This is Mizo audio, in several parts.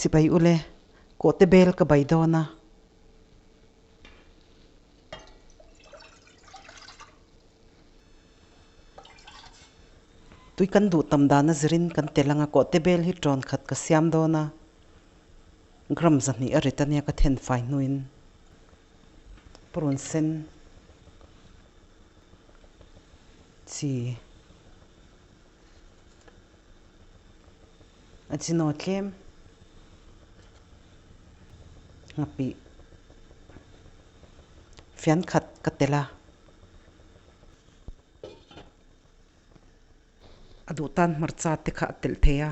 Sipai ule, kawhte bel ka bai dawn a. Tui kan duh tam dana zirin kan tel anga kawhte bel hi tawn khat ka siam dawn a. Gram 200 a rit ania ka then fai hnuin purun sen chi a chinaw tlem nghapih fian khat ka tel a. A duh tan hmarcha te kha a telh thei a.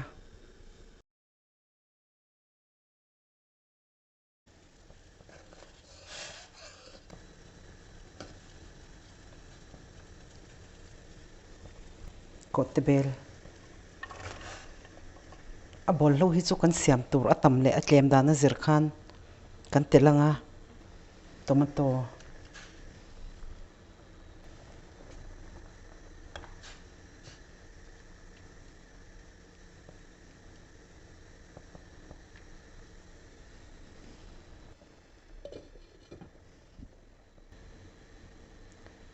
Kawhte bel a bawlhlo hi chu kan siam tur a tam leh a tlem dan a zir khan kan tel ang a tomato.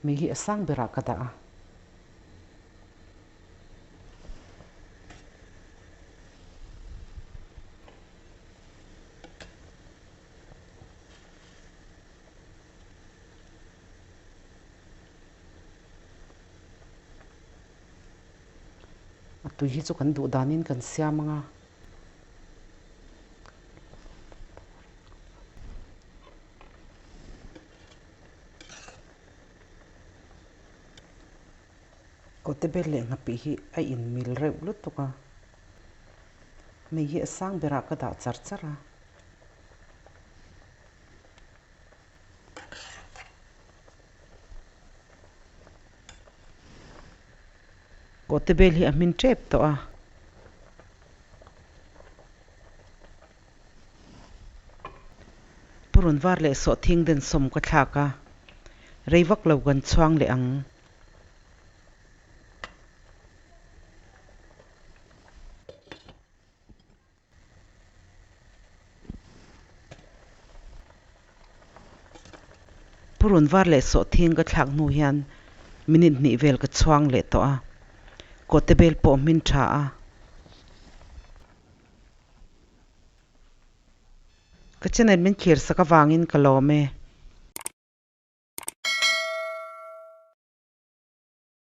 Mei hi a sang berah ka dah a. A tui hi chu kan duh danin kan siam ang a. Kawte bel leh nghapih hi a inmil reuh lutuk a. Mei hi a sang berah ka dah char char a. Kawhte bel hi a hmin tep tawh a. Purun var leh sawhthing den sawm ka thlak a, rei vak lo kan chhuang leh ang. Purun var leh sawhthing ka thlak hnu hian minute hnih vel ka chhuang leh tawh a, kawhte bel pawh hmin tha a. Ka channel min thlir sak avangin ka lawm e.